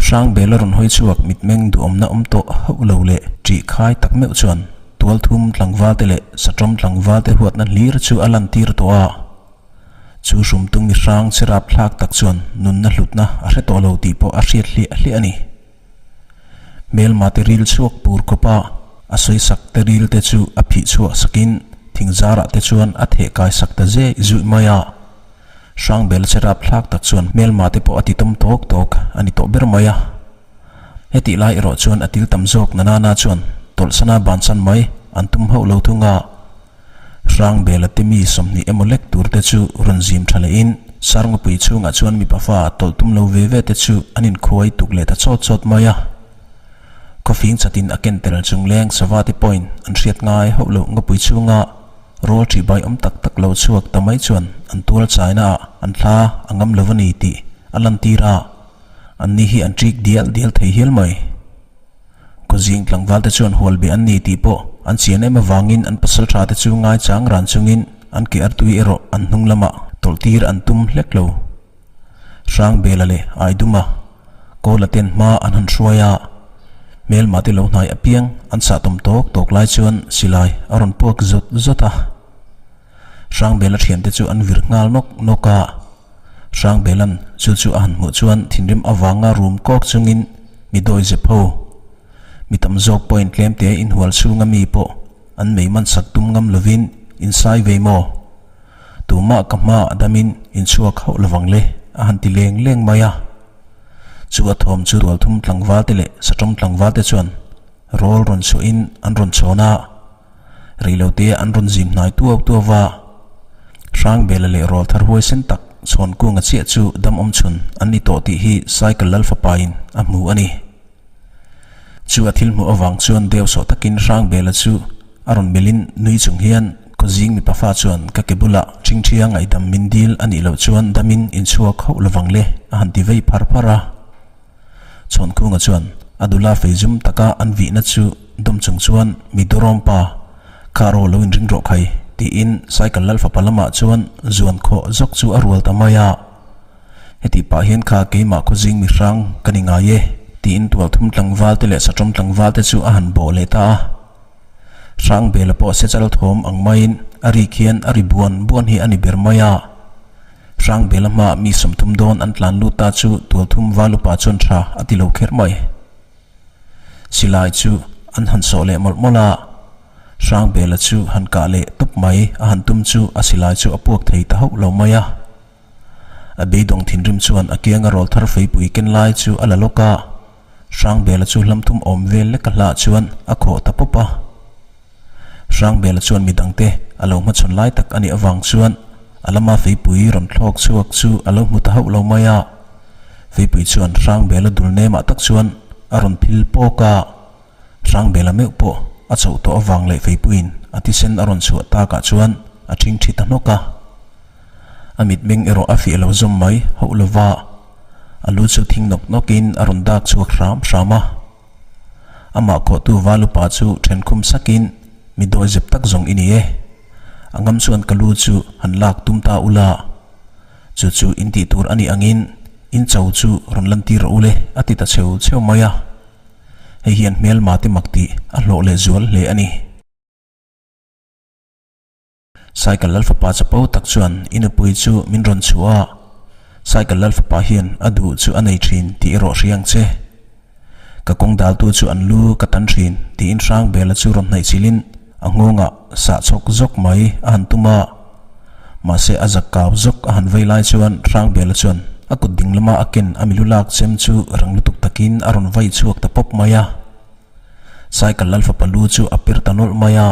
Hrangbela rawn hawi chhuak mitmeng duhawmna awm tawh hauh lo leh ṭih khai tak meuh chuan tualthum tlangvalte leh satawm tlangvalte huatna hlir chu a lantir tawh a. Chu hrumtung mi hrang che rapthlak tak chuan nunna hlutna a hre tawh lo tih pawh a hriat hliah hliah a ni. Hmelma te ril chhuak pur khawpa a sawisak te ril te chu a phih chhuah sakin thingzarah te chuan a theh kai sak ta zeh zuih mai a. Hrangbel che rapthlak tak chuan hmelma te pawh a ti tawm tawk tawk a ni tawh ber mai a. Hetih lai erawh chuan a til tam zawk Nanana chuan tawlhsana bansan mai an tum hauh lo thung a. Hrangbela te mi 20 emaw lek tur te chu rawn zim tha lehin Sarngapui chhungah chuan mipa fa tawlh tum lo ve ve te chu an inkhuai tuk leh ta chawt chawt mai a. Khawfing chatin a ken tel chung leng sava te pawhin an hriat ngai hauh loh ngapui chhunga rawl ṭhi bai awm tak tak lo chhuak ta mai chuan an tual chaina ah an thla a ngam lo a ni tih a lantir a, an ni hi an ṭik dial dial thei hial mai. Khawzing tlangval te chuan hual beh an ni tih pawh an chian em avangin an pasal tha te chu ngaichang ran chungin an ke artui erawh an hnung lamah tawlh tir an tum hlek lo. Hrangbela leh Aiduma Kawla ten hma an han hruai a, hmelma te lo hnai apiang an sah tawm tawk tawk lai chuan silai a rawn puak zawt zawt a. Hrangbela thiante chu an vir nghal nawk nawk a. Hrangbelan chu chu a han hmuh chuan thinrim avanga rum kawk chungin mi dawi zep ho. Mi tam zawk pawhin tlemte inhual chhunga mi pawh an mei man sak tum ngam lovin in sai vei maw? Tumah ka hma a damin in chhuak hauh lovang le a han ti leng leng mai a. Chu a thawm chu rualthum tlangvalte leh satawm tlangvalte chuan rawl rawn chhuahin an rawn chhawn a. Reilote an rawn zim hnai tuau tuau va, Hrangbela leh rawl thar huaisen tak chhawn kunga chiah chu dam awm chhun an ni tawh tih hi cycle lal fapain a hmu a ni. Chu a thil hmuh avang chuan deu sawh takin Hrangbela chu a rawn melhin nui chung hian Khawzing mipa fa chuan ka ke bulah ṭhingṭhia ngaihdam min dil a nih loh chuan damin inchhuak hauh lovang le a han ti vei phar phar a. Chhawnkhunga chuan a dula fei zum taka an vihna chu dawm chung chuan mi durawm pa kha ro lo inring rawh khai tiin cycle lal fapa lamah chuan zuan khawh zawk chu a rual ta mai a. Heti pah hian kha keimah khawzing mi hrang ka ni ngai e tiin tualthum tlangval te leh satawm tlangval te chu a han bawh leh ta a. Hrangbela pawh sechal thawm ang maiin a rik hian a ri buan buan hi a ni ber mai a. Hrangbela hmaah mi 30 dawn an tlan lut ta chu tualthum valupa chuan tha a ti lo kher mai. Silai chu an han sawh leh mawlh mawlh a, Hrangbela chu han kah leh tawp mai a han tum chu a silai chu a puak thei ta hauh lo mai a. A beidawng thinrim chuan a kianga rawl thar feipui ken lai chu a la lawk a, Hrangbela chu hlamthum awm vel lek a hlah chuan a khawh ta pawp a. Hrangbela chuan midangte a lo hmachhawn lai tak a nih avang chuan a lama feipui rawn thlawk chhuak chu a lo hmu ta hauh lo mai a. Feipui chuan Hrangbela dul nemah tak chuan a rawn phil pawk a. Hrangbela meuh pawh a chauh tawh avang leh feipuiin a thisen a rawn chhuah takah chuan a ṭhingṭhi ta hnawk a. A mitmeng erawh a fiah lo zawm mai hauh lova, a lu chu thing nawk nawkin a rawn dak chhuak hram hram a. Amah khawhtu Valupa chu ṭhenkhum sakin, Mi dawi zep tak zawng i ni e. A ngam chuan ka lu chu han lak tum ta ula. Chu chu in tih tur a nih angin in cho chu rawn lantir rawh ule a ti ta cheu cheu mai a. Hei hian hmelma te mak tih a hlawh leh zual hle a ni. Cycle lal fapa chapo tak chuan i nupui chu min rawn chhuah a, Cycle lal fapa hian a duh chu a nei thin tih erawh hria ang che. Ka kawng daltu chu an lu ka tan thin tiin Hrangbela chu rawn hnaih chilhin a nghawngah sah chhawk zawk mai a han tum a. Mahse a zak kau zawk a han vei lai chuan Hrangbela chuan a kut ding lama a ken a milu lak chem chu rang lutuk takin a rawn vai chhuak ta pawp mai a. Cycle lal fapa lu chu a per ta nawlh mai a,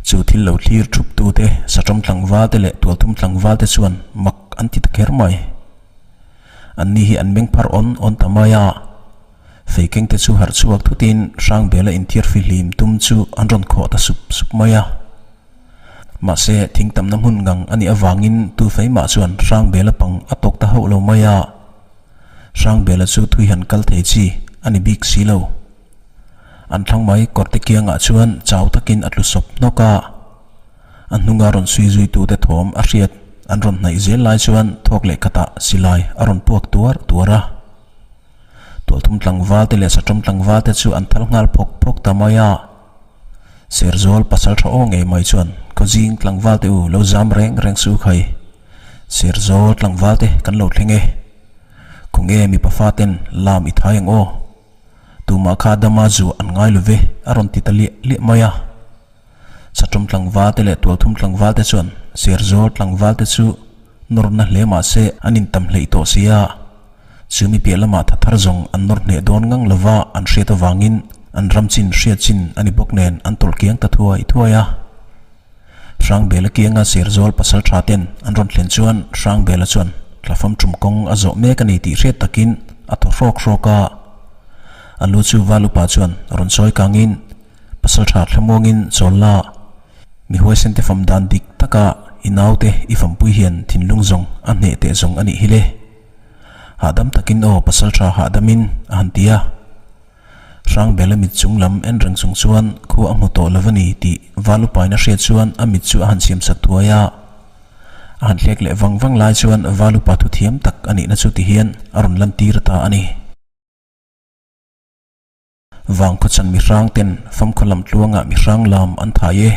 chu thil lo thlir thup tu te, satawm tlangval te leh tualthum tlangval te chuan mak an ti ta kher mai. An ni hi an meng phar awn awn ta mai a, feikeng te chu harh chhuak thutin Hrangbela inthiar fihlim tum chu an rawn khawh ta sup sup mai a. Mahse, thing tamna hmun ngang a nih avangin tu fei mah chuan Hrangbela pang a tawk ta hauh lo mai a. Hrangbela chu thui han kal thei chi a ni bik si lo. An thlang mai kawrte kiangah chuan chau takin a tlu sawp hnawk a. A hnunga rawn sui zuitute thawm a hriat an rawn hnaih zel lai chuan thawk leh khatah silai a rawn puak tuar tuar a. Tualthum tlangval te leh Saṭawm tlangval te chu an thal nghal phawk phawk ta mai a. Serzawl pasal tha aw ngei mai chuan Khawzing tlangval te u lo zam reng reng su khai. Serzawl tlangval te kan lo thleng e. Khawnge mipa fa ten lam i thai ang aw. Tumah kha dama zu an ngai lo ve a rawn ti ta liah liah mai a. Saṭawm tlangval te leh Tualthum tlangval te chuan Serzawl tlangval te chu nawrna hle mah se an intam hleih tawh si a. Chu mi piah lamah tha thar zawng an nawr hneh dawn ngang lova an hriat avangin an ram chin hriat chin a ni bawk nen an tawlh kiang ta thuai thuai a. Hrangbela kianga Serzawl pasal tha ten an rawn thlen chuan Hrangbela chuan thlafam tum kawng a zawh mek a ni tih hriat takin a thaw hrawk hrawk a. A lu chu Val upa chuan rawn sawi kangin Pasal tha thlamuangin chawl la, mi huaisen te fam dan dik taka i naute i fampui hian thinlung zawng a hneh teh zawng a nih hi le. Hahdam takin aw pasal tha hahdamin a han ti a. Hrangbela mit chung lam en reng chung chuan khua a hmu tawh lo a ni tih Valupain a hriat chuan a mit chu a han siam sak thuai a. A han thlek leh vang vang lai chuan Valupa thuthiam tak a nihna chu tihian a rawn lantir ta a ni. Vangkhawchan mihrang ten famkhaw lam tluangah mihrang lam an thai e.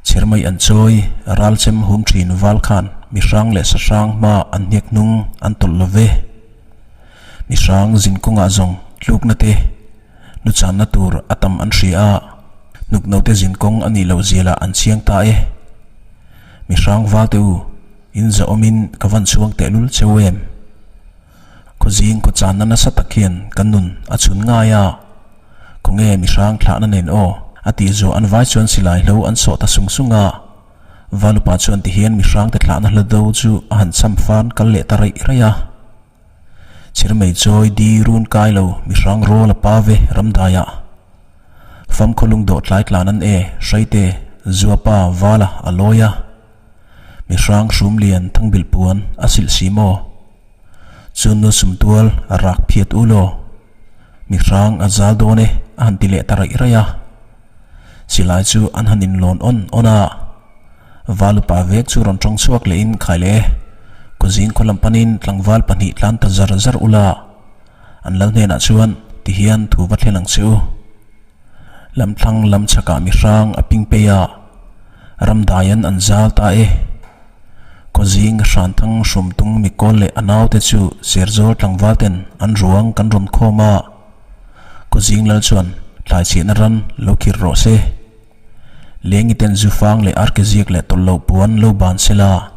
Chhermei an chawi, ralchem hum thin val khan mihrang leh sahrang hma an hniak hnung an tawlh lo ve. Mihrang zin kawngah zawng tlukna te, nuchanna tur a tam an hria a, hnukno te zin kawng a nih loh zialah an chiang ta e. Mihrang val te u, in zahawmin ka van chhuang tehlul cheu em? Khawzing khawchanna nasa tak hian kan nun a chhun ngai a, khawnge mihrang thlahna nen aw a tih zawh an vai chuan silai hlo an sawh ta sung sung a. Valupa chuan tihian mihrangte thlahna hla do chu a han cham fan kal leh ta raih raih a. Chirmei chawi di run kai lo mihrang rawl a pa ve ramdaiah. Famkhaw lungdawh tlai tlan an e Hraite Zuapa Vala a lawi a. Mihrang hrum lian thangbilh puan a silh si maw? Chu nu sumtual a rak phiat u law. Mihrang a zal dawn e a han ti leh ta raih raih a. Silai chu an han inlawn awn awn a. Valupa vek chu rawn tawng chhuak lehin khai leh e. Kawzing khaw lam panin tlangval pahnih tlan ta zar zar ula. An lal hnenah chuan tihian thu va thlen ang che u. Lamthlang lam chhakah mihrang a ping pei a, ramdaian an zal ta e. Kawzing Hranthang Hrumtung Mikawl leh a naute chu Serzawl tlangval ten an ruang kan rawn khawm a, Kawzing lal chuan tlai chhiahna ran lo khir rawh se. Lengi ten zufang leh arkeziak leh tawlh loh puan lo ban se la,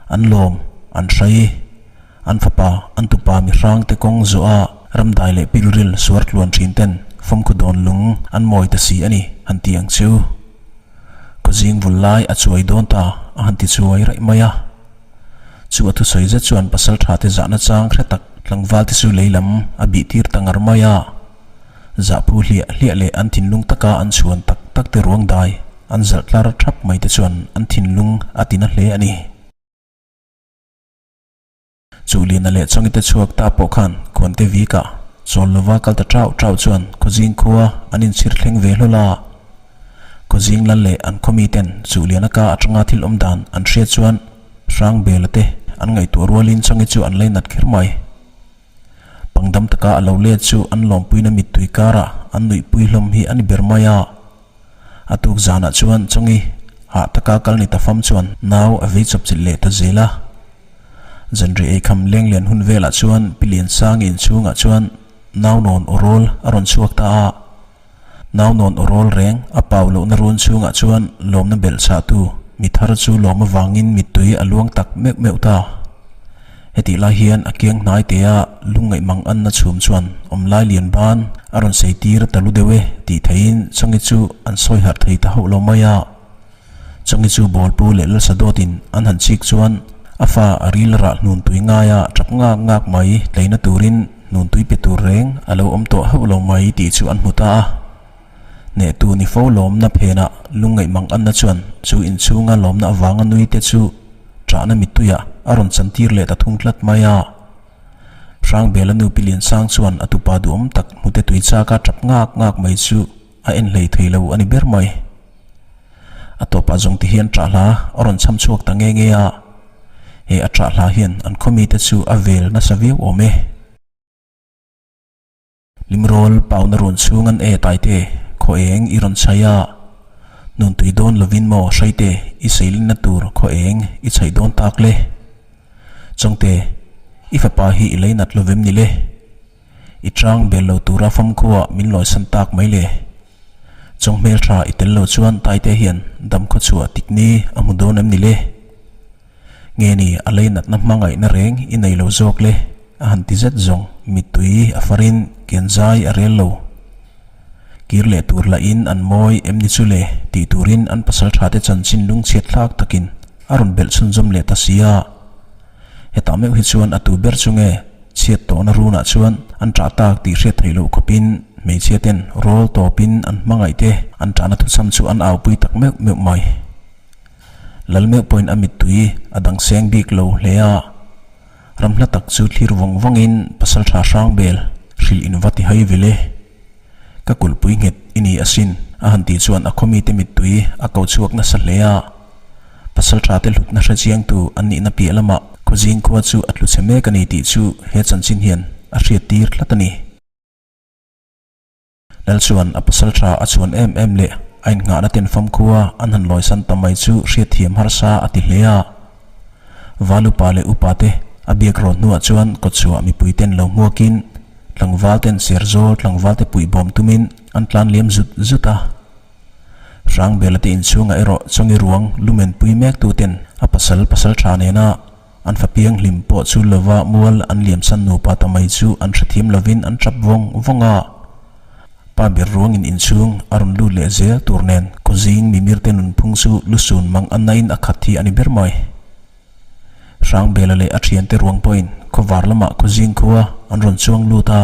an lawm, an hrai, an fapa, an tupa mihrang te kawng zawh a ramdai leh pilril suar tluan thin ten famkhaw dawn lung an mawi ta si a ni, han ti ang chu. Khawzing vul lai a chuai dawn ta a han ti chuai raih mai a. Chu a thusawi zet chuan pasal tha te zahna chang hre tak tlangval te chu lei lam a bih tir ta ngar mai a. Zahphu hliah hliah leh an thinlung taka an chhuan tak tak te ruang dai an zalh tlar thap mai te chuan an thinlung a tina hle a ni. Chu Lina leh Chawngite chhuak ta pawh khan Khuante Vika chawl lova kal ta chau chau chuan Khawzing khua an inchhir thleng ve hlawl a. Khawzing lal leh an khaw miten Chu Liana ka atanga thil awm dan an hriat chuan Hrangbela te an ngaihtuah rualin Chawngi chu an lei nat kher mai. Pangdam taka a lo let chu an lawmpuina mittui karah an nuihpui hlawm hi a ni ber mai a. A tuk zanah chuan Chawngi hah taka kal ni ta fam chuan nau a vei chawpchilh leh ta zel a. Zanri eikham lenglian hun velah chuan Pi Liansangi inchhungah chuan Naunawn aw rawl a rawn chhuak ta a. Naunawn aw rawl reng a pau lohna run chhungah chuan lawmna belh chhahtu mi thar chu lawm avangin mittui a luang tak meuh meuh ta. Hetih lai hian a kiang hnai te a lungngaih mang anna chhum chuan awmlai lian ban a rawn sei tir ta lu deuh e tih theihin Chawngi chu an sawi harh thei ta hauh lo mai a. Chawngi chu bawlpu leh lalsa dawtin an han chik chuan a fa a ril rah hnun tui ngaia tap ngak ngak mai tleina turin hnun tui pe tur reng a lo awm tawh hauh lo mai tih chu an hmu ta a. Hnehtu ni fo lawmna phenah lungngaih mang anna chuan chu inchhunga lawmna avanga nui te chu ṭahna mittuiah a rawn chantir leh ta thung tlat mai a. Hrangbela nu Pi Liansang chuan a tupa duhawm tak hnute tui chaka ṭap ngak ngak mai chu a en hlei thei lo a ni ber mai. A tawpah zawng ti hian ṭah hla a rawn cham chhuak ta nge nge a, he a ṭah hla hian an khaw mite chu a vel nasa viau awm e. Limrawl pauna run chhung an e Taite, khaw eng i rawn chhai a. Nuntui dawn lovin maw Hraite i seilinna tur khaw eng i chhaih dawn tak le? Chawngte, i fapa hi i leinat lovem ni le? I chang bel lo tura famkhua min lawisan tak mai le? Chawng hmeltha i tel lo chuan Taite hian dam khawchhuah tik ni a hmu dawn em ni le? Nge ni a leinatna hmangaihna reng i nei lo zawk le? A han ti zet zawng mittui a farin kian zai a rel lo. Kir leh tur lahin an mawi em ni chu le tih turin an pasaltha te chanchin lungchhiat thlak takin a rawn belh chhunzawm leh ta si a. Hetah meuh hi chuan a tu ber chu nge chhiat tawhna runah chuan an ṭah tak tih hriat theih loh khawpin hmeichhia ten rawl tawpin an hmangaih te an ṭahna thuchham chu an aupui tak meuh meuh mai. Lal meuh pawhin a mittui a dang seng bik lo hle a. Ram hla tak chu thlir vawng vawngin pasalṭha Hrangbel hrilh in va ti hai vil e. Ka kulhpui nghet i ni asin, a han tih chuan a khawmite mittui a ko chhuak nasa hle a. Pasalṭha te hlutna hre chiangtu an nihna piah lamah khawzing khua chu a tlu chhe mek a ni tih chu he chanchin hian a hriattir tlat a ni. Lal chuan a pasalṭha a chhuan em em leh a innghahna ten famkhua an han lawisan ta mai chu hriatthiam harsa a ti hle a. Val upa leh upa te a biak rawn hnuah chuan kawtchhuah mipui ten lo hmuakin tlangval ten Serzawl tlangval te puih bawm tumin an tlan liam zut zut a. Hrangbela te inchhungah erawh chawngi ruang lumen pui mek tu ten a pasal pasalṭha nena An fa pianghlim pawh chu lova mual an liamsan nupa ta mai chu an hrethiam lovin an tap vawng vawng a. Pa ber ruangin inchhung a rawn lut leh zel tur nen khawzing mimir te nunphung chu lusun mang a nain a khat hi a ni ber mai. Hrangbela leh a thiante ruang pawhin khawvar lamah khawzing khua an rawn chuang lut a.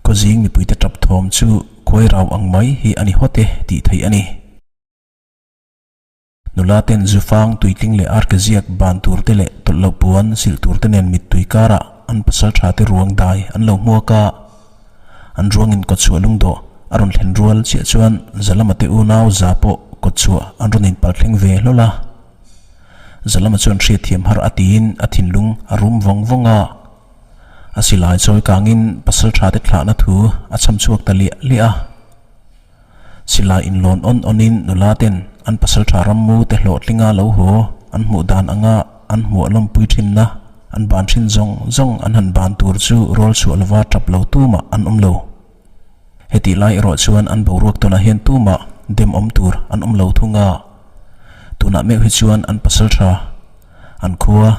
Khawzing mipuite tap thawm chu khuai rau ang mai hi a ni hawt e tih theih a ni. Nula ten zufang tuitling leh arke ziak ban tur te leh tawlh loh puan silh tur te nen mittui karah an pasal tha te ruang dai an lo hmuak a. An ruangin kawtchhuah lungdawh a rawn thlen rual chiah chuan Zalama te unau za pawh kawtchhuah an rawn inpal thleng ve hlawl a. Zalama chuan hriatthiam har a tiin a thinlung a rum vawng vawng a. A silai chawi kangin pasal tha te thlahna thu a chham chhuak ta liah liah a. Silai inlawn awn awnin nula ten an pasaltha rammu te hlawhtlinga lo haw an hmuh dan anga an hmuah lawmpui thinna an ban thin zawng zawng an han ban tur chu rawl chhuah lova tap lo tumah an awm lo. Hetih lai erawh chuan an boruak tawnah hian tumah dem awm tur an awm lo thung a. Tunah meuh hi chuan an pasaltha an khua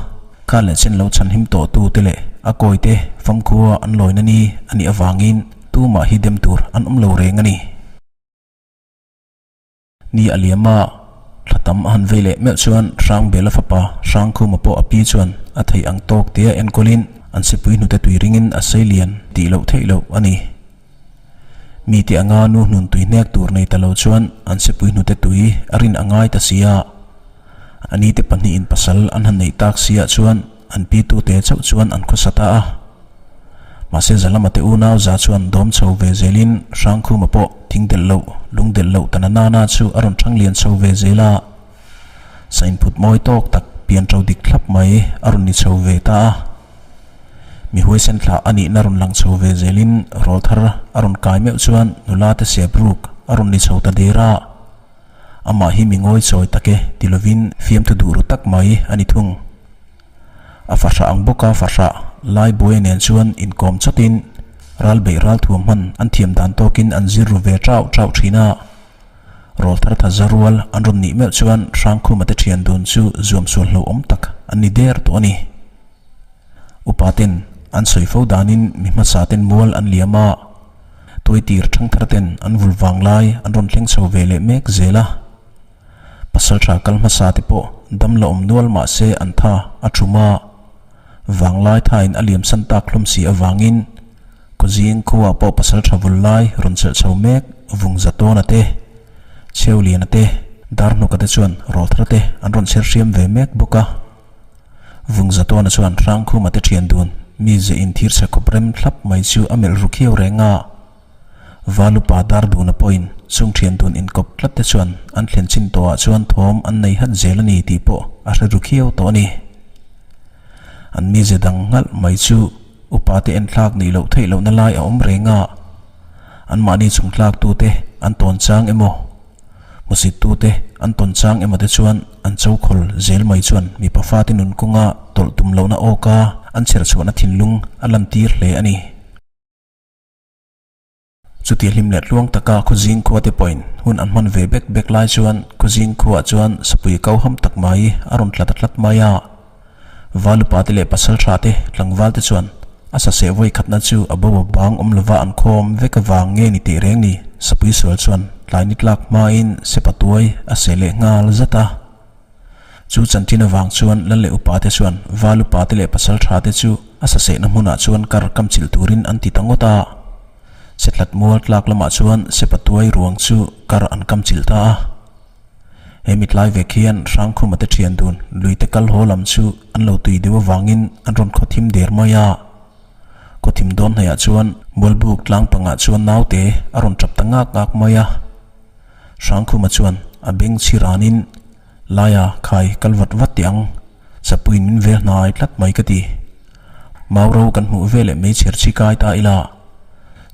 kha leh chen lo chhanhim tawh tu te leh a kawi te famkhua an lawina ni a nih avangin tumah hi dem tur an awm lo reng a ni. Ni a liam a, thla tam a han vei leh meuh chuan Hrangbela fapa Hrangkhuma pawh a pi chuan a theih ang tawk tia enkawlin an sipui hnute tui ringin a sei lian tih loh theih loh a ni. Mite anga nu hnun tui hnek tur nei ta lo chuan an sipui hnute tui a rin a ngai ta si a. A nite pahnihin pasal an han neih tak si ah chuan an pi tute chauh chuan an khawsa ta a. Mahse Zalama te unau za chuan dawm chho ve zelin Hrangkhuma pawh thing delh loh, lung delh loh ta na nana chu a rawn thang lian chho ve zel a. Sa inphut mawi tawk tak pian ṭo dik thlap mai a rawn ni chho ve ta a. Mi huaisen thlah a nihna rawn lang chho ve zelin rawl thar a rawn kai meuh chuan nula te sep ruk a rawn ni chho ta der a. Amah hi mi ngawi chawi tak e ti lovin fiamthu duh ru tak mai a ni thung. A fahrah ang bawka fahrah lai buaia nen chuan inkawm chawtin ral beih ral thuam hman an thiam dan tawkin an zir ru ve chauh chauh thin a. Rawl thar tha za rual an rawn nih meuh chuan Hrangkhuma te thian dun chu zuam sual hlauhawm tak an ni der tawh a ni. Upa ten an sawi fo danin mi hmasa ten mual an liam a. Tuaitir thangthar ten an vul vang lai an rawn thleng chho ve leh mek zel a. Pasaltha kal hmasa te pawh dam la awm nual mah se an tha a thum a. Vanglai thain a liam san tak hlawm si avangin Kawzing khuaah pawh pasaltha vul lai rawn chelh chho mek Vungza Tawna te, Chheuliana te, Darhnuka te chuan rawlthar te an rawn chher hriam ve mek bawk a. Vungzatawna chuan Hrangkhuma te thian dun mi ze inthir chhe khawp rem thlap mai chu a melh ru khiau reng a. Valupa Darduna pawhin chung thian dun inkawp tlat te chuan an thlen chin tawhah chuan thawm an nei hat zel a ni tih pawh a hre ru khiau tawh a ni. An mize dang nghalh mai chu. Upate enthlak nih loh theih lohna lai a awm reng a, anmahni chungthlaktute an tawn chang emaw, hmusittute an tawn chang emaw te chuan an chokhawl zel mai chuan mipa fate nun kawnga tawlh tum lohna awka an chherchhuahna thinlung a lantir hle a ni. Chuti hlim leh tluang taka Khawzing khua te pawhin hun an hman ve bek bek lai chuan Khawzing khuaah chuan sapui kau ham tak mai a rawn tla ta tlat mai a. Valupa te leh pasal tha te tlangval te chuan a saseh vawi khatna chu a bo a bang awm lova an khawm vek avang nge ni tih reng ni sapui sual chuan tlai ni tlak hmain sepa tuai a seh leh nghal zat a. Chu chanchin avang chuan lal leh upa te chuan val upa te leh pasal tha te chu a sasehna hmunah chuan kar kam chilh turin an ti ta ngawt a. Setlat mual tlak lamah chuan sepa tuai ruang chu kar an kam chilh ta a. He mitlai vek hian Hrangkhuma te thian dun lui te kal haw lam chu an lo tui deuh avangin an rawn khaw thim der mai a. Khaw thim dawn hnaihah chuan Mualbuk tlang pangah chuan naute a rawn tap ta ngak ngak mai a. Hrangkhuma chuan a beng chhi ranin, Laia khai kal vat vat teh ang, Sapuiin min vel hnai tlat mai ka ti. Mau ro kan hmuh veleh meichher chhi kai ta ila.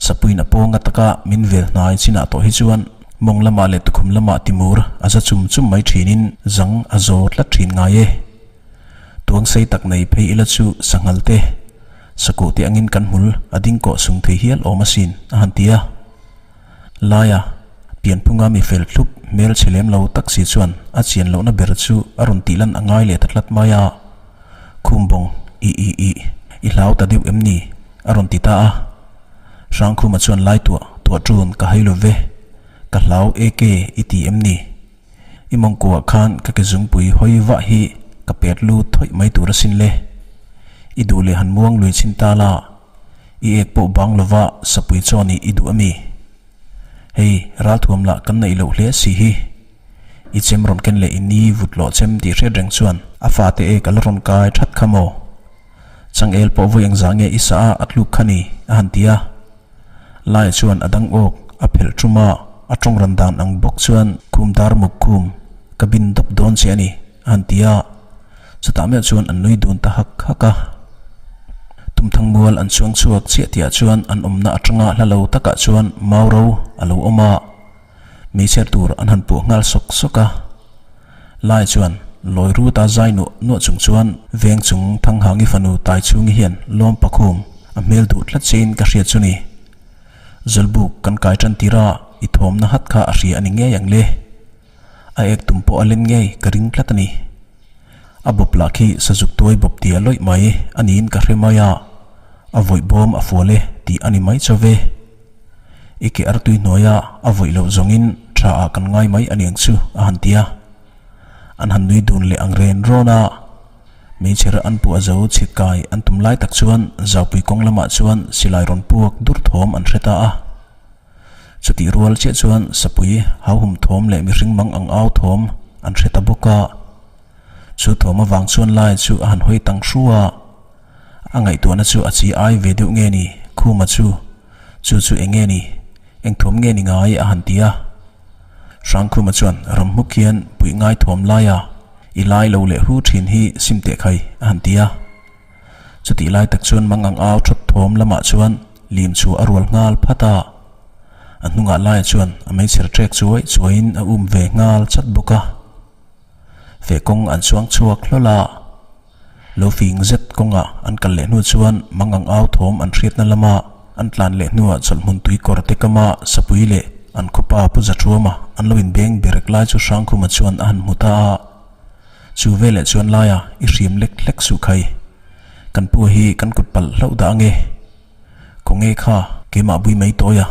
Sapuiin a pawnga taka min vel hnai chinah tawh hi chuan mawng lamah leh tukhum lamah timur a za chum chum mai thinin zang a zaw tlat thin ngai e. Tuang sei tak nei phei ila chu sanghal te, sakuh te angin kan hmul a ding kawh sung thei hial awm asin a han ti a. Laia pianphunga mi fel thlup hmel chhe lem lo tak si chuan a chian lohna ber chu a rawn tih lan a ngai leh ta tlat mai a. Khumbawng, i i i, i hlau ta deuh em ni? a rawn ti ta a. Hrangkhuma chuan lai tuah tuah ṭun ka hai lo ve, ka hlau ek e i ti em ni? I mawngkuah khan ka ke zungpui hawi vah hi ka pet lut thawih mai tur asin le. I duh leh han muang lui chhin ta la, i ek pawh bang lova sapui chaw nih i duh a mi? Hei, ralthuam lah kan neih loh hle si hi. I chem rawn ken leh i ni vut lawh chem tih hriat reng chuan a fate ek a la rawn kai that kha maw? Changel pawh vawi engzah nge i sa a a tluk kha ni? a han ti a. Laia chuan a dang awk a phelh tum a, a tawng ran dan ang bawk chuan khum dar muk khum ka bin dawp dawn che a ni a han ti a. Chutah meuh chuan an nui dun ta hak hak a. Tumthang mual an chuang chhuak chiah tihah chuan an awmna atanga hla lo takah chuan mau ro a lo awm a. Meichher tur an han puah nghal sawk sawk a. Lai chuan lawi rut a zai nuah nuah chung chuan veng chung Thanghangi fanu tai chhungi hian lawm pakhum a hmel duh tlat chein ka hriat chu ni. Zawlbuk kan kai tan tir a, i thawmna hat kha a hria a ni ngei ang le. A ek tum pawh a len ngei ka ring tlat a ni. A bawp lah khi sazuk tuai bawp tia lawih mai a niin ka hre mai a, a vawih bawm a fual e tih a ni mai chaw ve. I ke artui hnuaia a vawih loh zawngin tha ah kan ngai mai a niang chu a han ti a. An han nui dun leh ang ren rawn a. Meichher an puah zo chhit kai an tum lai tak chuan Zaupui kawng lamah chuan silai rawn puak dur thawm an hre ta a. Chutih rual chiah chuan sapui hauhum thawm leh mihring mang ang au thawm an hre ta bawk a. Chu thawm avang chuan lai chu a han hawi tang hru a. A ngaihtuahna chu a chi ai ve deuh nge ni Khuma chu, chu chu eng nge ni, eng thuam nge ni ngai a han ti a. Hrangkhuma chuan ram hmuk hian puih ngai thuam laia i lai lo leh hu thin hi sim teh khai a han ti a. Chutih lai tak chuan mang ang au thawt thawm lamah chuan lim chu a rual nghal phat a. A hnungah laia chuan a meichher ṭek chuai chuaiin a um ve nghal chat bawk a. Feh kawng an chuang chhuak hlawl a. Lo fing zet kawngah an kal leh hnu chuan mangang au thawm an hriatna lama an tlan leh hnuah chawlhhmun tuikawr te kama sapui leh an khawpa Pu Zathuama an lo inbeng berek lai chu Hrangkhuma chuan a han hmu ta a. Chu veleh chuan laia i hriam lek hlek suh khai. Kan pu hi kan kut palh hlauh dah ange. Khawnge kha keimah bui mai tawi a,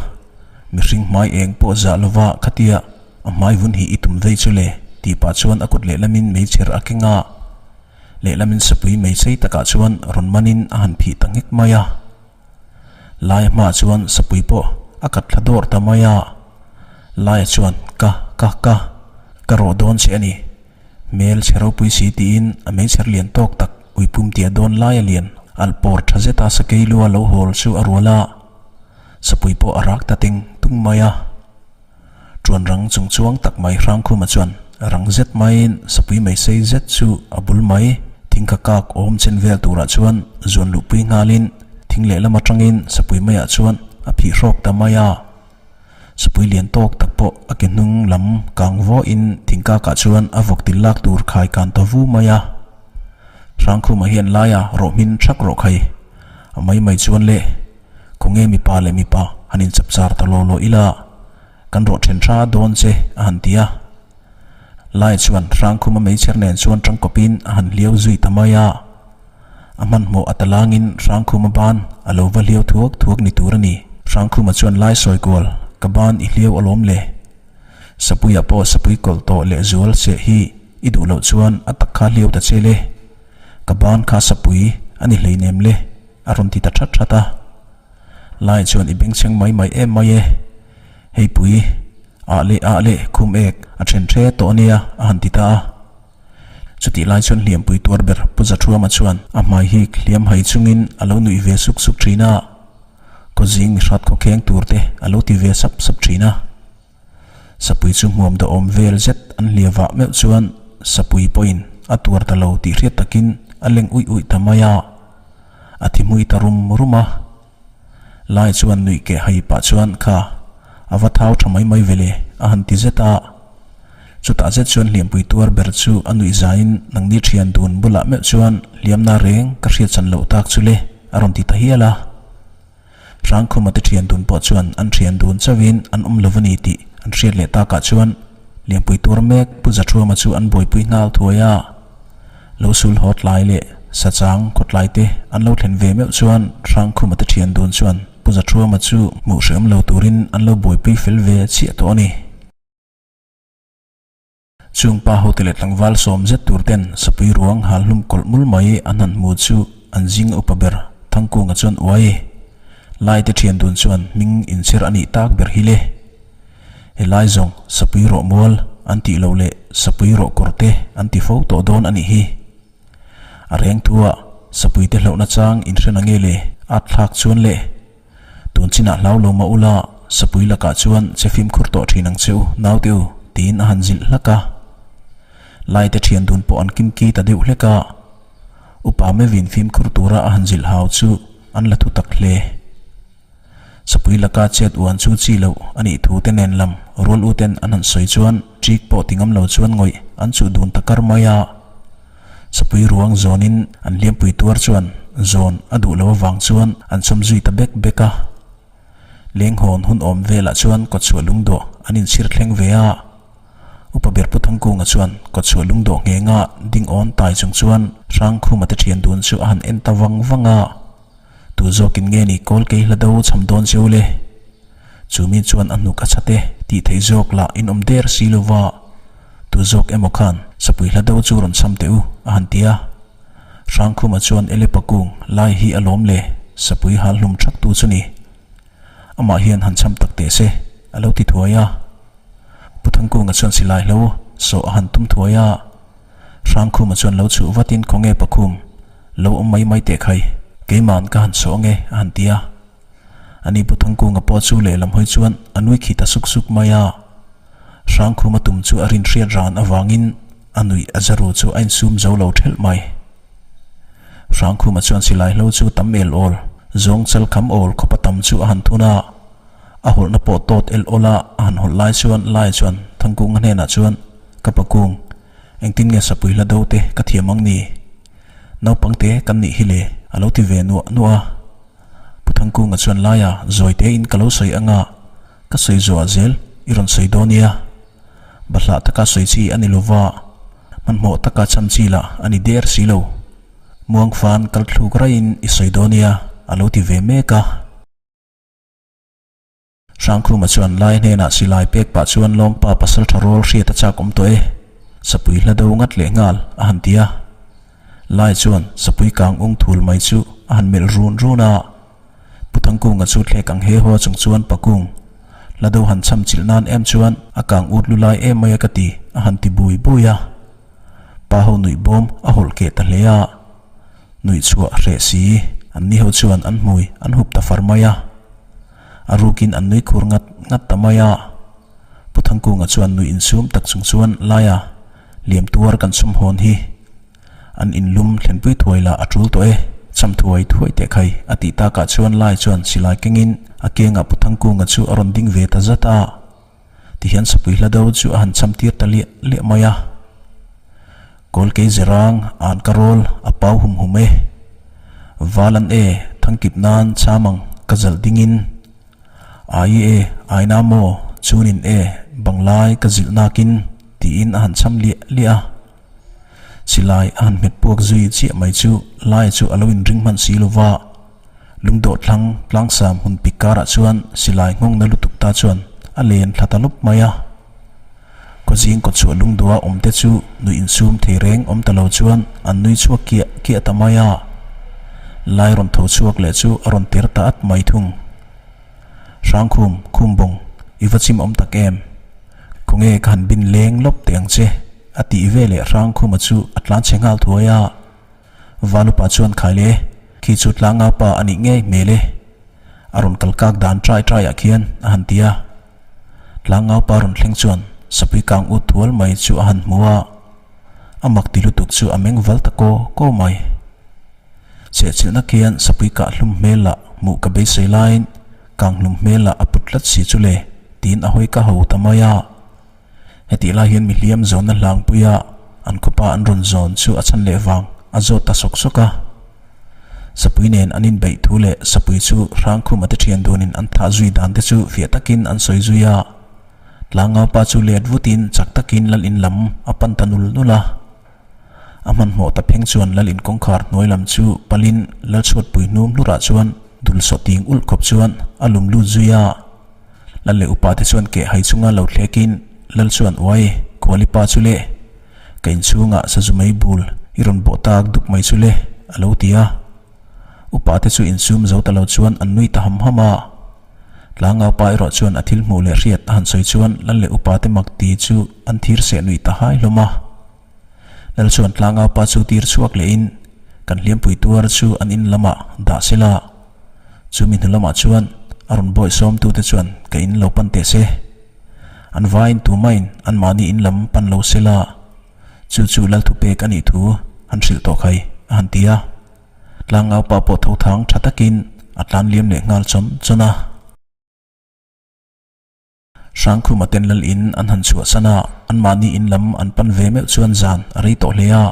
mihring hmai eng pawh zah lova khatia a hmai vun hi i tum vei chu le tih pah chuan a kut lehlamin meichher a keng a. Lehlamin sapui mai chei takah chuan rawn manin a han phih ta nghek mai a. Laia hmaah chuan sapui pawh a kat thla dawr ta mai a. Laia chuan ka, ka, ka, ka rawh dawn che a ni. Hmel chhe ropui si tiin a meichher lian tawk tak uipum tia dawn laia lian alh pawr tha zeta sakei lua lo hawl chu a rual a. Sapui pawh a rak ta teng tung mai a. Tuan rang chung chuang tak mai Hrangkhuma chuan rang zet maiin sapui mai sei zet chu a bul mai. Thingkha kak awm chen vel turah chuan zuan luhpui nghalin. Thing lehlam atangin sapui maiah chuan a phih hrawk ta mai a. Sapui lian tawk tak pawh a ke hnung lam kang vawiin thingkakah chuan a vawk til lak tur khai kan ta vu mai a. Hrangkhuma hian laia rawh hmin thak rawh khai a mai mai chuan le khawnge mipa leh mipa han inchapchar ta law law ila kan rawh then tha dawn che a han ti a. Lai chuan Hrangkhuma meichher nen chuan tangkawpin a han hliau zui ta mai a. A hmanhmawh a talangin Hrangkhuma ban a lo va hliau thuak thuak ni tur a ni. Hrangkhuma chuan Lai sawi kual, Ka ban i hliau alawm le. Sapuia pawh sapui kawlh tawh leh zual seh hi i duh loh chuan a tak kha hliau ta che le. Ka ban kha sapui a ni hleinem le, a rawn ti ta that that a. Lai chuan i bengchheng mai mai em mai e. Hei pui, ah leh ah leh khum ek a then hre tawh ania a han ti ta a. Chutih lai chuan hliampui tuar ber Pu Zathuama chuan a hmai hik hliam hai chungin a lo nuih ve suk suk thin a, khawzing mihrat khawkheng tur te a lo ti ve sap sap thin a. Sapui chu hmuam dawhawm vel zet an hliah vah meuh chuan sapui pawhin a tuar ta lo tih hriat takin a leng uih uih ta mai a, a thi hmui ta rum rum a. Lai chuan nuih keh hai pah chuan kha a va thau tha mai mai ve le a han ti zet a. Chutah zet chuan hliampui tuar ber chu a nuih zaiin nangni thian dun bulah meuh chuan hliamna reng ka hriat chan loh tak chu le a rawn ti ta hial a. Hrangkhuma te thian dun pawh chuan an thian dun chauhin an awm lo a ni tih an hriat leh takah chuan Lianpui tur mek Pu Zathuama chu an buaipui nghal thuai a. Lo sul haw tlai leh sachang khawtlai te an lo thlen ve meuh chuan Hrangkhuma te thian dun chuan Pu Zathuama chu hmuh hreawm lo turin an lo buaipui fel ve chiah tawh a ni. Chung pa hote leh tlangval sawm zet tur ten sapui ruang hal hlum kawlh mul mai an han hmu chu an zing a upa ber Thangkunga chuan uai lai te thian dun chuan hming inchhir a nih tak ber hi le. Helai zawng sapui rawh mual an tih loh leh sapui rawh kawr te an ti fo tawh dawn a nih hi. A reng thu ah sapui te hlauhna chang inhre na nge le at thlak chuan le. Tun chinah hlau lo mah ula, sapui lakah chuan che fimkhur tawh thin ang che u, naute u, tiin a han zilh hlak a. Laite thian dun pawh an kimki ta deuh hlek a. Upa mevin fimkhur tura a han zilh hau chu an la thu tak hle. Sapui laka chet uan chu chi loh a nih thu te nen lam rual u ten an han sawi chuan ṭik pawh ti ngam lo chuan ngawih an chuh dun ta kar mai a. Sapui ruang zawnin an hliampui tuar chuan zawn a duh lo avang chuan an chawm zui ta bek bek a. Lenghawn hun awm velah chuan kawtchhuah lungdawh an inchhir thleng ve a. Upa ber Pu Thangkunga chuan kawtchhuah lungdawh nghenga ding awn tai chung chuan Hrangkhuma te thian dun chu a han en ta vang vang a. Tu zawkin nge ni kawl kei hla do cham dawn cheu le? Chu mi chuan a hnuk a chhat e tih theih zawk lah in awm der si lo va, tu zawk emaw khan sapui hla do chu rawn cham teh u a han ti a. Hrangkhuma chuan Elepa kung lai hi a lawm le, sapui hal hlum thak tu chu ni. Amah hian han cham tak teh se a lo ti thuai a. Pu Thangkunga chuan silai hlo sawh a han tum thuai a. Hrangkhuma chuan lo chhuh vatin khawnge Pakhum, lo awm mai mai teh khai, keima'n ka han sawh ange a han ti a. Ani Pu Thangkunga pawh chu lehlam hawi chuan a nui khi ta suk suk mai a. Hrangkhuma tum chu a rin hriat ran avangin a nuih a za ru chu a insum zo lo thelh mai. Hrangkhuma chuan silai hlo chu tam el awl, zawng chal kham awl khawpa tam chu a han thun a. A hawlhna pawh tawt el awl a, a han hawlh lai chuan Lai chuan Thangkunga hnenah chuan, Ka pakung, engtin nge sapui hla do te ka thiam ang ni? Naupang te kan nih hi le, a lo ti ve nuah nuah a. Pu Thangkunga chuan Laia zawi tein ka lo sawi anga, ka sawi zuah zel i rawn sawi dawn nia. Bahlah taka sawi chi a ni lova, hmanhmawh taka cham chi lah a ni der si lo. Muangfan kal thluk raiin i sawi dawn nia, a lo ti ve mek a. Hrangkhuma chuan Lai hnenah silai pek pah chuan Lawmpa pasal tha rawl hriat a chak awm tawh e, sapui hla do ngat leh nghal a han ti a. Lai chuan sapui kang ung thul mai chu a han melh run run a. Pu Thangkunga chu thlek ang he haw chung chuan Pakung, hla do han cham chilh nan em chuan a kang ut lu lai em mai a ka ti a han ti bui bui a. Pa ho nuih bawm a hawlh keh ta hle a. Nuih chhuah hreh si, an ni ho chuan an hmui an hup ta far mai a. A rukin an nui khur ngat ngat ta mai a. Pu Thangkunga chuan nuih insum tak chung chuan Laia, liam tuar kan chhum hawn hi. An inlum thlenpui thuai lah a tul tawh e. Cham thuai thuai teh khai, a tih takah chuan Lai chuan silai kengin a kiangah Pu Thangkunga chu a rawn ding ve ta zat a. Tihian sapui hla do chu a han cham tir ta liah liah mai a. Kawlkei zerang an ka rawl a pau hum hum e. Val an e, thangkip nan cham ang ka zalh dingin. Ai e, aina maw, chunin e, banglai ka zilh nakin, tiin a han cham liah liah a. Silai a han hmet puak zui chiah mai chu lai chu a lo inring hman si lo va. Lungdawh thlang tlangsam hun pik karah chuan silai nghawng na lutuk ta chuan a len thla ta lawp mai a. Khawzing kawtchhuah lungdawha awm te chu nuih insum thei reng awm ta lo chuan an nui chhuak kiah kiah ta mai a. Lai rawn tho chhuak leh chu a rawn ter ta at mai thung. Hrangkhum, Khumbawng, i va chim awm tak em? Khawnge ka han bin leng lawp teh ang che? A tih ve leh Hrangkhuma chu a tlan chhe nghal thuai a. Valupa chuan khai le, khi chu tlangau pa a nih ngei hmel e. A rawn kal kak dan trai trai ah khian a han ti a. Tlangau pa rawn thleng chuan sapui kang ut thual mai chu a han hmu a. A mak ti lutuk chu a meng val ta kaw kaw mai. Chehchilhna khian sapui kah hlum hmel lah hmuh ka beisei laiin kang hlum hmel lah a put tlat si chu le tiin a hawi ka ho ta mai a. Hetih lai hian mihliam zawnna hlangpuia an khawpa an rawn zawn chu a chhan leh vang a zawt ta sawk sawk a. Sapui nen an inbeih thu leh sapui chu Hrangkhuma te thian dunin an thah zui dan te chu fiah takin an sawi zui a. Tlangaupa chu let vutin chak takin lal in lam a pan ta nul nul a. A hmanhmawh ta pheng chuan lal in kawngkhar hnuai lam chu palin Lalchhuatpui hnum hlurah chuan dul sawh ting ulh khawp chuan a lum lut zui a. Lal leh upa te chuan keh hai chunga lo thlekin Lal chuan uai Khuali pa chu le, ka inchhungah sazu mei bul i rawn bawh tak dup mai chu le a lo ti a. Upa te chu insum zo ta lo chuan an nui ta ham ham a. Tlangau pa erawh chuan a thil hmuh leh hriat a han sawi chuan Lal leh upa te mak ti chu an thir seh nuih ta hai hlawm a. Lal chuan tlangau pa chu tir chhuak lehin kan hliampui tuar chu an in lamah dah sela. Chumi hnu lamah chuan a rawn bawih sawmtute chuan ka in lo pan teh se. An vaiin tumahin anmahni in lam pan lo sela. Chu chu Lal thupek a nih thu an hrilh tawh khai a han ti a. Tlangau pa pawh tho thang tha takin a tlan liam leh nghal chawn chawn a. Hrangkhuma ten lal in an han chhuahsan a, anmahni in lam an pan ve meuh chuan zan a rei tawh hle a.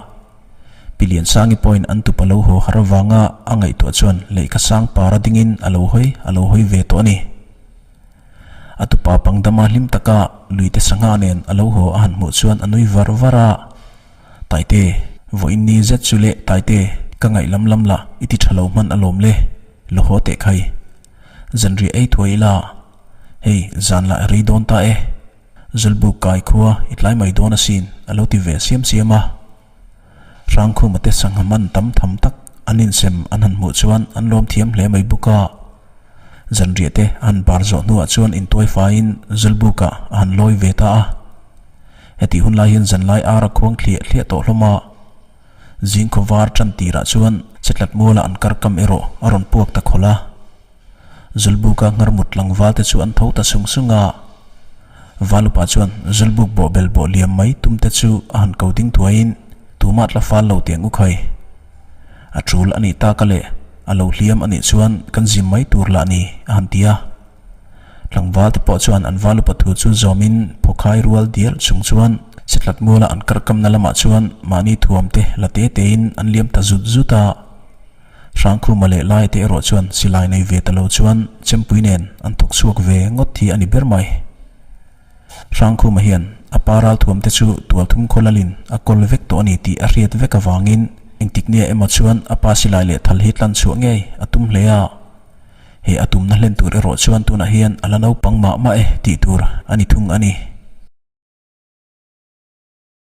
Pi Liansangi pawhin an tupa lo haw har avanga a ngaihtuah chuan lehkha sang para dingin a lo hawi a lo hawi ve tawh a ni. A tupa pangdama hlim taka luite sangha nen a lo haw a han hmuh chuan a nui var var a. Taite, vawiin ni zet chu leh Taite, ka ngaih lam lam lah i ti tha lo hman alawm le, lo haw teh khai. Zanriah ei thuai ila. Hei, zan lah rei dawn ta e. Zawlbuk kai khua i tlai mai dawn asin, a lo ti ve siam siam a. Hrangkhuma te sangha man tam tham tak an insem an han hmuh chuan an lawm thiam hle mai bawk a. Zanriah te a han bar zawh hnuah chuan intuai faiin Zawlbukah a han lawi ve ta a. Hetih hun lai hian zanlai ar a khuang thliah thliah tawh hlawm a. Zingkhaw var tan tirah chuan chetlat muala an karkam erawh a rawn puak ta khawlh a. Zulbuka ngarmut tlangval te chu an tho ta sung sung a. Valupa chuan Zulbuk bawhbel bawh liam mai tum te chu a han ko ding thuaiin tumah tla fal lo tiang u khai. A tul a nih tak a leh a lo hliam a nih chuan kan zim mai tur lah ni a han ti a. Tlangval te pawh chuan an Valupa thu chu zawmin phawkhai rual dial chung chuan Sitlat muala an karkamna lamah chuan mahni thuam te la te tein an liam ta zut zut a. Hrangkhuma leh Laia te erawh chuan silai nei ve ta lo chuan chempui nen an thawk chhuak ve ngawt hi a ni ber mai. Hrangkhuma hian a pa ralthuam te chu tualthum khaw lalin a kawl vek tawh a ni tih a hriat vek avangin engtik nia emaw chuan a pa silai leh thal hi tlan chhuah ngei a tum hle a. He a tumna hlen tur erawh chuan tunah hian a la naupang mah mah e tih tur a ni thung a ni.